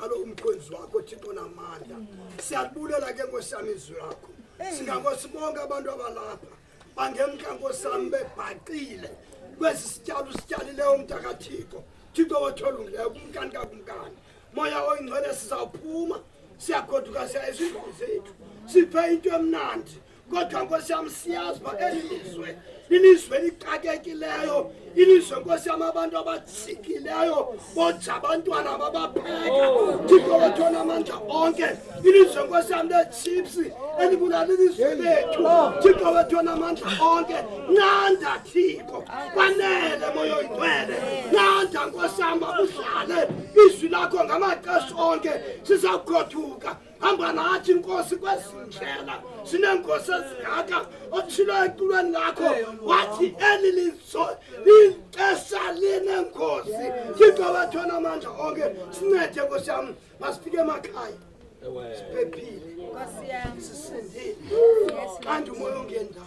ngalo umkhonzi wakho Thixo namandla. Siyabulela ke Nkosi yam izwi lakho. Singankosi bonke abantu abalapha bangemka Nkosi yam bebhaqile kwesi sityalo usityalileyo umntakaThixo. Thixo wethu olungileyo kumkani kakumkani. Moya oyingcwele sizawuphuma siyagoduka siya ezindlini zethu. Siphe into emnandi kodwa nkosi yam siyazi uba eli lizwe lilizwe elixakekileyo ilizwe nkosi yam abantu abatsikileyo boja abantwana babapheka oh. Thixo wethu onamandla onke ilizwe nkosi yam leechips elibulala ilizwe lethu oh. Thixo wethu onamandla onke nqanda Thixo kwanele moya oyingcwele nqanda nkosi yam bakudlale izwi lakho ngamaxesha onke sizawukhothuka Hamba nathi Nkosi kwezi ndlela sineenkosi ezingaka otshilo eculweni lakho wathi eli lizo lixesha lineenkosi Thixo wethu onamandla onke sincede Nkosi yam masifike emakhaya siphephile sisindile kanti umoya ongendawo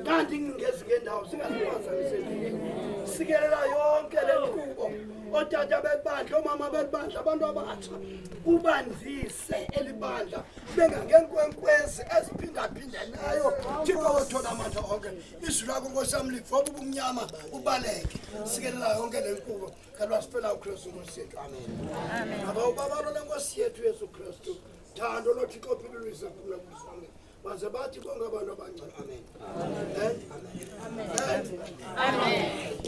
kanti ingezi ngendawo singaziphazamisi endleleni sikelela yonke le nkqubo ootata belibandla oomama belibandla abantu abatsha ubandise eli bandla bengangeenkwenkwezi eziphindaphindeneyo Thixo wethu namandla onke izwi lakho nkosi yam livoba ubumnyama ubaleke sikelela yonke le nkqubo ngalwasifela uKristu nkosi yethu amen aba ubabalo lenkosi yethu Yesu Kristu thando loThixo ophilulisa phumla kulisonke baze bathi bonke abantu abangcwele amen amen amen, amen.